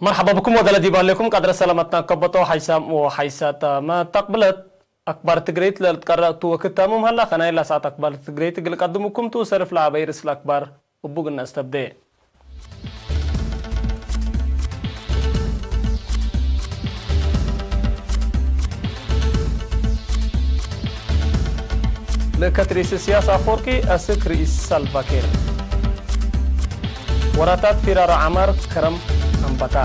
መርሓባ ብኩም ወገለ ዲባ ኣለኩም ቀድረ ሰላመትና ከበቶ ሓይሳም ወሓይሳታ መተቅብለት ኣክባር ትግረይት ለልትቀረእቱ ወክታሙም ሃላ ከናይ ላሳት ኣክባር ትግረይት ግል ቀድሙኩም ቱ ሰርፍ ለኣበይ ርስል ኣክባር እቡግና እስተብደ። ልእከት ርእስ እስያስ ኣፈወርቂ ኣስክ ርእስ ሳልቫኪር። ወራታት ፊራሮ ዓማር ከረም ኣንባታ።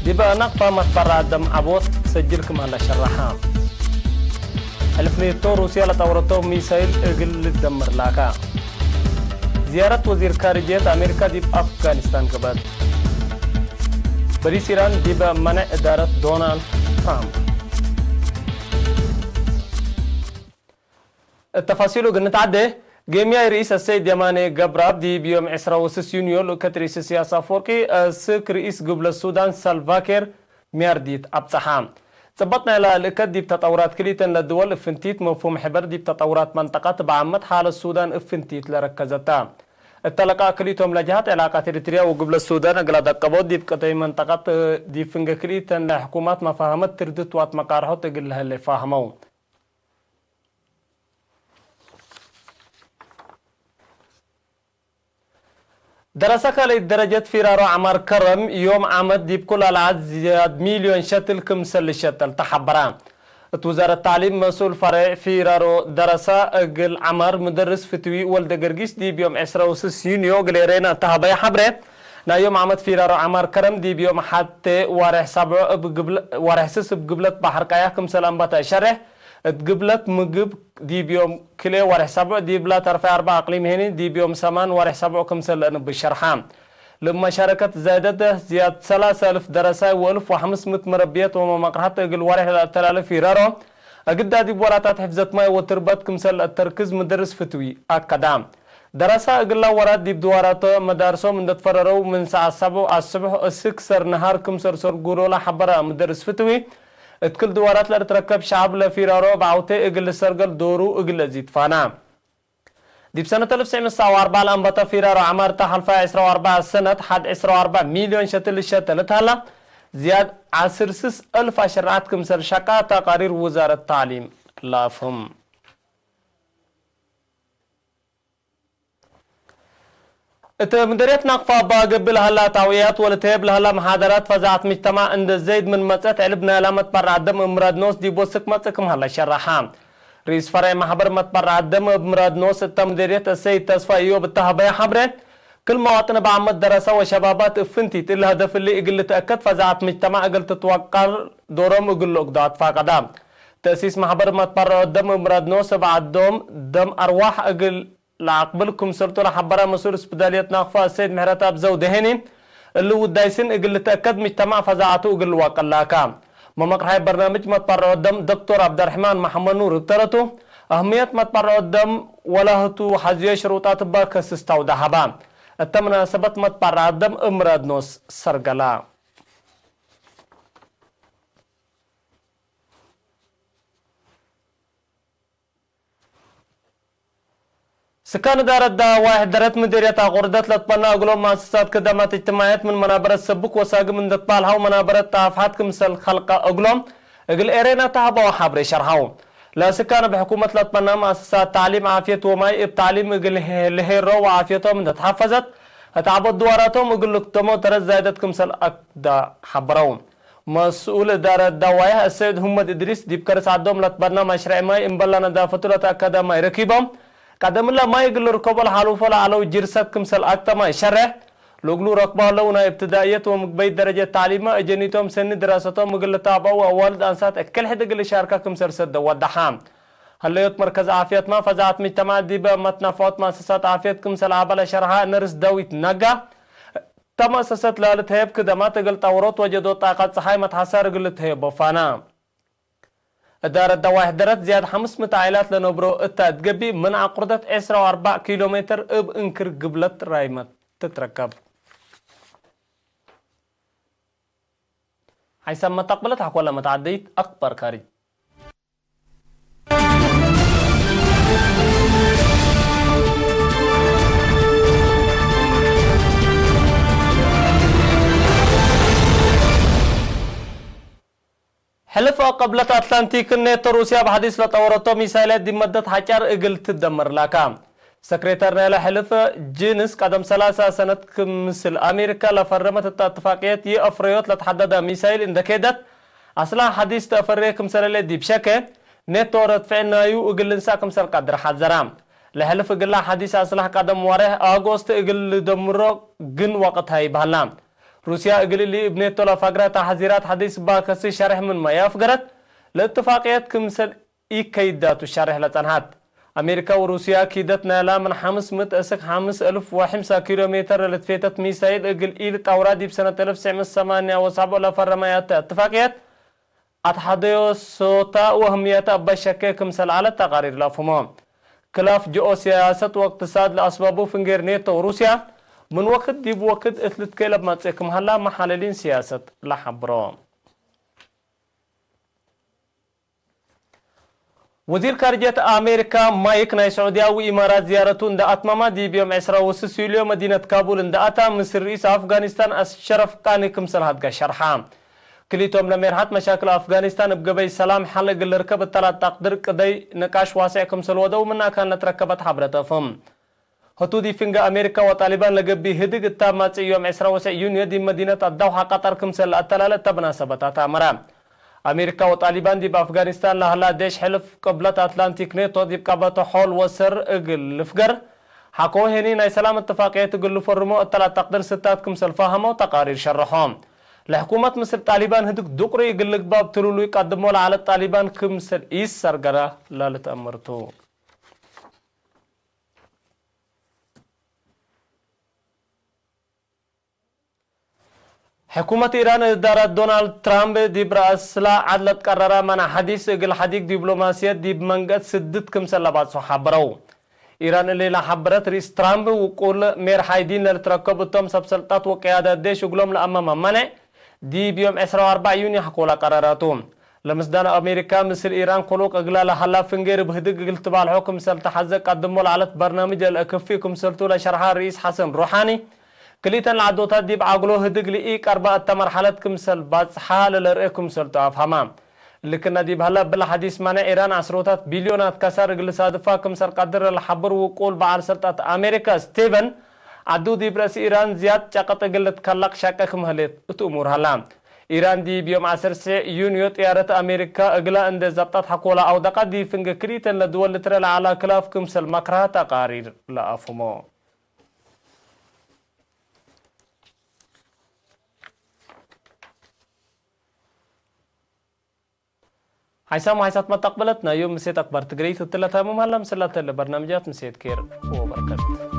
ዲበ ናቕፋ መትባራ ኣደም ዓቦት ሰጅል ክማላ ሸራሓ። ሕልፍ ኔቶ ሩስያ ለጠወረቶ ሚሳይል እግል ልደምር ላካ። ዝያረት ወዚር ካርጅየት ኣሜሪካ ዲብ ኣፍጋኒስታን ገበት። በሪስ ኢራን ዲበ መነዕ እዳረት ዶናልድ ትራምፕ። እተፋሲሉ ግን ንትዓደ ጌምያይ ርእስ ኣሰይድ የማነ ገብረኣብ ዲብ ዮም ዕስራ ወስስ ዩንዮ ልኡከት ርእስ እስያስ ኣፈወርቂ ኣስክ ርእስ ግብለ ሱዳን ሳልቫኬር ሚያርዲት ኣብጽሓ። ጽበጥ ናይላ ልእከት ዲብ ተጠውራት ክልኢተን ለድወል እፍንቲት መፍሁም ሕበር ዲብ ተጠውራት መንጠቃት ብዓመት ሓለ ሱዳን እፍንቲት ለረከዘታ። እተለቃ ክልኢቶም ለጅሃት ዕላቃት ኤሪትሪያ ወግብለ ሱዳን እግላ ደቀቦ ዲብ ቅደይ መንጠቃት ዲብ ፍንገ ክልኢተን ለሕኩማት መፋህመት ትርድትዋት መቃርሖት እግል ለህለ ፋህመው። ደረሰ ካልእት ደረጀት ፊራሮ ዓማር ከረም ዮም ዓመት ዲብ ኩል ኣልዓት ዝያድ ሚልዮን ሸትል ክምሰል ልሸጠል ተሓበራ። እት ውዛረት ታዕሊም መስኡል ፈሬዕ ፊራሮ ደረሳ እግል ዓማር ምደርስ ፍትዊ ወልደ ገርጊስ ዲብ ዮም ዕስራ ወስስ ዩንዮ እግል ኤሬና እተሃበየ ሓብረ ናይ ዮም ዓመት ፊራሮ ዓማር ከረም ዲብ ዮም ሓቴ ዋርሕ ሳብዖ እብ ግብለ-፣ ዋርሕ ስስ እብ ግብለት ባሕር ቃያ ክምሰል ኣንባታ እሸርሕ እት ግብለት ምግብ ዲብ ዮም ክልኤ ዋርሕ ሳብዕ ዲብላ ተርፋይ ኣርባ ኣቅሊም ሄኒ ዲብ ዮም ሰማን ዋርሕ ሳብዕ ክምሰል ለእንብ ሸርሓ። ልብ መሻረከት ዛይደት ዝያድ ሰላሳ እልፍ ደረሳይ ወእልፍ ወሓምስ ምት መረብየት ወመመቅርሃት እግል ዋርሕ ለአተላልፍ ይረሮ። እግዳ ዲብ ወራታት ሕፍዘት ማይ ወትርበት ክምሰል ለእተርክዝ ምድርስ ፍትዊ ኣከዳ። ደረሳ እግላ ወራት ዲብ ድዋራቶ መዳርሶም እንደትፈረረው ምን ሰዓት ሳብዕ ኣስብሕ እስክ ሰር ነሃር ክምሰል ሰርጉሎላ ሓበራ ምድርስ ፍትዊ። እት ክል ድዋራት ለእትረከብ ሸዓብ ለፊራሮ እብ ዓውቴ እግል ልሰርገል ዶሩ እግል ለዚትፋና። ዲብ ሰነት እልፍ ትሽዕ ሚእቲ ሰብዓ ወኣርባዕ ለአንበተ ፊራሮ ዓማር እታ ሓልፋ ዕስራ ወኣርባዕ ሰነት ሓድ ዕስራ ወኣርባዕ ሚልዮን ሸትል ልሸተለት ሃላ ዝያድ ዓስር ስስ እልፍ ኣሸርዓት ክምሰል ሸቃ ተቃሪር ውዛረት ታዕሊም ለአፍሁም። እት ምደርየት ናቅፋ እባ ገብእ ለሀላ ታውዕያት ወለተህየብ ለሀላ መሓደራት ፈዛዐት ምጅተማዕ እንደ ዘይድ ምን መጸት ዕልብ ናይላ መትባር ዓደም እምራድ ኖስ ዲብ ወስክ መጽእ ክም ሀላ ሸረሓ። ርኢስ ፈርዕ ማሕበር መትባር ዓደም እብ ምራድ ኖስ እተ ምደርየት እሰይድ ተስፋ ኢዮብ እተሀበየ ሐብረ፣ ክል መዋጥን እብ ዓመት ደረሰ ወሸባባት እፍንቲት እሊ ሀደፍ እሊ እግል ልትአከድ ፈዛዐት ምጅተማዕ እግል ትትወቀር ዶሮም እግል ልእግዶ ኣትፋቀዳ። ተእሲስ ማሕበር መትባር ዓደም እምራድ ኖስ እብ ዓዶም ደም ኣርዋሕ እግል ለአቅብል ክምሰልቱ ለሐበረ መስኡል እስፕዳልየት ናቅፋ እሰይድ ምሕረተኣብ ዘውዴ ሄኒ፣ እሊ ውዳይ ስን እግል ልትአከድ ምጅተማዕ ፈዛዐቱ እግል ልዋቀላካ። መመቅርሓይ በርናምጅ መትባር ዐደም ዶክቶር ዐብደርሕማን መሐመድ ኑር እብ ተረቱ፣ አህምየት መትባር ዐደም ወላህቱ ሐዝዮ ሽሩጣት እባ ከስስ ታውዳ ሀባ። እተ መናሰበት መትባር ዐደም እምራድ ኖስ ሰርገላ። ስካን እዳረት ዳዋይሕ ደረት ምድርየት ኣቁርደት ለትበና እግሎም መአሰሳት ክደማት እጅትማዕየት ምን መናበረት ሰቡክ ወሳግም እንደትባልሃው መናበረት ተአፍሓት ክምሰል ኸልቀ እግሎም እግል ኤሬና ተሃበው ሐብሬ ሸርሃው። ለስካን እብ ሕኩመት ለትበና መአሰሳት ታዕሊም ዓፍየት ወማይ እብ ታዕሊም እግል ልሄሮ ወዓፍየቶም እንደትሐፈዘት እት ዓቦት ድዋራቶም እግል ልክተሞ ተረት ዛይደት ክምሰል አክዳ ሐበረው። መስኡል እዳረት ዳዋይህ አሰይድ ሁመድ እድሪስ ዲብ ከርስ ዐዶም ለትበና መሽረዕ ማይ እምበላ ነዳፈቱ ለተአከደ ማይ ረኪቦም። ቀደምለ ማይ እግል ልርከቦ ለሓሉፎ ለዐለው ጅርሰት ክምሰል አክተ ማይ ሸርሕ። ለእግሉ ረክቦ ሀለው ናይ እብትዳእየት ወምግበይት ደረጀት ታዕሊመ እጀኒቶም ሰኒ ድራሰቶም እግል ልታብዐው አዋልድ አንሳት እክል ሕድ እግል ልሻርካ ክምሰል ሰደ ወደሓ። ሀለዮት መርከዝ ዓፍየትማ ፈዛዐት ምጅተማዕ ዲበ መትናፋወት መአሰሳት ዓፍየት ክምሰል አባለ ሸርሓ ነርስ ዳዊት ነጋ። ተመሰሰት ለልትሀየብ ክደማት እግል ጣውሮት ወጀዶ ጣቀት ጸሓይ መትሐሳር እግል ልትሀየቦ ፋና። እዳረት ደዋይሕ ደረት ዝያድ ሐምስ ምእት ዓኢላት ለነብሮ እታ እትገቢ ምን አቁርደት ዕስራ ወአርባዕ ኪሎ ሜትር እብ እንክር ግብለት ራይመት ትትረከብ። ሓይሳብ መታቅብለት ሐኮላ መትዓደይት አክባር ካሪ። قبلة أتلانتيك الناتو روسيا بحديث لطورتو ميسايلات دي مدة حجر إقل تدمر لك. سكرتير نايلة حلف جينس قدم ثلاثة سنة كمسل أمريكا لفرمت الاتفاقية يأفريوت لتحدد ميسايل إن دكيدت أصلا حديث تأفري كمسل اللي دي بشكل ناتو رد فعلنا يو إقل نسا كمسل قدر حذرا. لحلف إقل حديث أصلا قدم واره أغوست إقل دمرو جن وقت هاي بهلا. روسيا إقل اللي ابنتو لفقرة تحذيرات حديث باكسي شرح من ما يفقرت لاتفاقية كمسل إي كيداتو شرح لتنهات. أمريكا وروسيا كيدت نالا من حمس مت أسك حمس ألف وحمسة كيلومتر لتفيتت ميسايل إقل إيل تورادي بسنة ألف وتسعمية وثمانية وسبعة لفرميات اتفاقيات أتحديو سوتا وهميات أبا شكي كمسل على التقارير لفهمو. كلاف جئو سياسة واقتصاد لأسبابو فنجر ناتو وروسيا من وقت ديب وقت إثلت كيلب ماتسيكم هلا محللين سياسة لحبرو. وزير خارجية أمريكا مايك ناي سعودية وإمارات زيارته عند أتماما دي بيوم عسرة وسس يوليو مدينة كابول عند أتا مصر رئيس أفغانستان أشرف غاني كمسل هاد شرحا. كليتهم لمرحة مشاكل أفغانستان بقبي سلام حل قل ركب التلات تقدر قدي نقاش واسع كمسل ودو منا كان لتركبت حبرة أفهم. هتو دي فنجا أمريكا وطالبان لقبي هدق التامات يوم عسرة وسع يونيو دي مدينة الدوحة قطر كمسل التلالة تبنا سبتات أمرا. أمريكا وطالبان دي بأفغانستان لهلا ديش حلف قبلة أتلانتيك ناتو دي بقابة حول وسر إقل لفقر. حكو هني ناي سلام اتفاقية إقل لفرمو التلات تقدر ستات كمسل فهمو تقارير شرحهم. لحكومة مصر طالبان هدق دقري إقل لقباب تلولو يقدمو لعلى الطالبان كمسل إيس سرقرة لا لتأمرتو. ሕኩመት ኢራን እዳራት ዶናልድ ትራምፕ ዲብ ረኣስላ ዓድለት ቀረራ መና ሓዲስ እግል ሓዲግ ዲብሎማስየት ዲብ መንገት ስድት ክምሰል ለባጽሖ ሓበረው። ኢራን እሌላ ሓበረት ርኢስ ትራምፕ ውቁል ሜር ሓይዲን ለልትረከብ እቶም ሰብ ሰልጣት ወቀያደ ዴሽ እግሎም ለኣመመመነ ዲብ ዮም ዕስራ ወኣርባዕ ዩኒ ሓኮላ ቀረራቱ። ለምስዳን ኣሜሪካ ምስል ኢራን ኮሎቅ እግላ ለሃላ ፍንጌር ብህድግ እግል ትባልሖ ክምሰል ተሓዘ ቀድሞ ለዓለት በርናምጅ ለልአክፊ ክምሰልቱ ለሸርሓ ርኢስ ሓሰን ሩሓኒ ክልኢተን ለዓዶታት ዲብ ዓግሎ ህድግ ልኢ ቀርባ እተ መርሓለት ክምሰል ባጽሓ ለለርኤ ክምሰልቱ ኣፍሃማ። ልክና ዲብ ሃላ ብላ ሓዲስ ማነ ኢራን ዓስሮታት ቢልዮናት ከሳር እግል ሳድፋ ክምሰል ቀድር ለሓብር ውቁል በዓል ሰልጣት ኣሜሪካ ስቲቨን ዓዱ ዲብ ረእሲ ኢራን ዝያድ ጨቀጥ እግል ልትከላቅ ሻቀ ክምህሌት እት እሙር ሃላ። ኢራን ዲብ ዮም ዓሰርተ ዩንዮ ጥያረት ኣሜሪካ እግላ እንደ ዛብጣት ሓኮላ ኣውደቃ ዲብ ፍንገ ክልኢተን ለድወል ልትረ ለዓላ ክላፍ ክምሰል መክርሃ ተቃሪር ለኣፍሞ። ሓይሳም ሓይሳት መተቅበለት ናይ ዮም ምሴት ኣክባር ትግረይ ትትለታ መማላ ምስላተለ በርናምጃት ምሴት ኬር ወበረከት።